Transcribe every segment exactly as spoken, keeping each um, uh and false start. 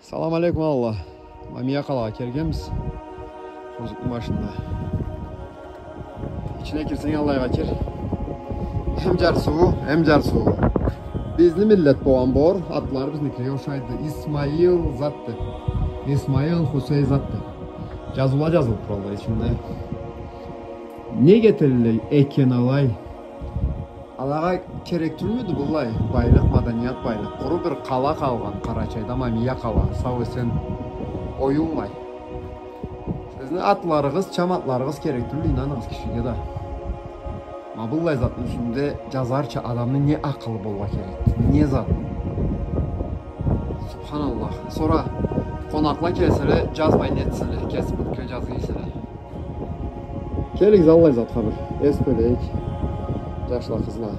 Салам алейкум, Аллах. Ма Мия къалагъа келгенбиз. Хозукъну башында. Ичине кирсенг, аллайгъа кир. Эм джарсыуу, эм джарсыуу. Бизни миллет болгъан бор, атлары бизникилеге ошайды. Исмаил зат деп. Исмаил Хусей зат деп. Джазыула джазылыб туралла ичинде. Неге этелле экен алай? Алагъа керек тюлмюдю быллай? Байлыкъ, маданият байлыкъ. Къуру бир къала къалгъан Къарачайда, ма Мия къала, сау-эсен оюлмай. Сизни атларыгъыз, чам атларыгъыз керек тюлдю, ийнаныгъыз, кишиге да. Ма быллай затны юсюнде джазарча адамны не акъылы болургъа керек? Не зат? Субханаллах. Сора къонакъла келселе, джазмай не этселе, кесиб битген джаз гийселе. Келигиз, аллай затха бир эс бёлейик, джашла, къызла.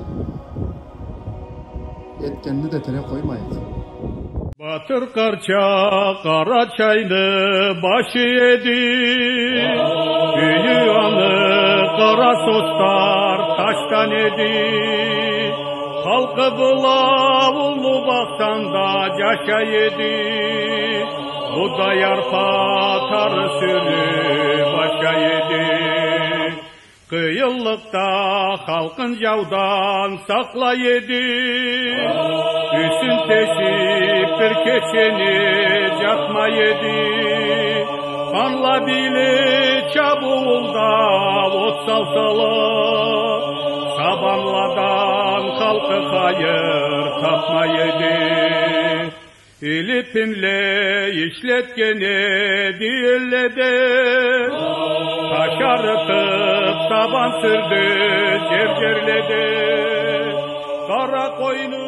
Этгенни да этерге къоймайыкъ. Батыр Къарча Къарачайны башы эди, юйю аны къара состар ташдан эди. Халкъы бла уллу Бахсанда джашай эди. Будай, арпа, тары сюрюб ашай эди. Къыйынлыкъда халкъын джаудан сакълай эди. Юсюн тешиб бир кечени джатмай эди. Ханла, бийле чабыуулда от салсала, сабанладан халкъы хайыр табмай эди. Илипинле ишлетген эди элледе, таш арытыб, сабан сюрдю джер-джерледе. Къара къойну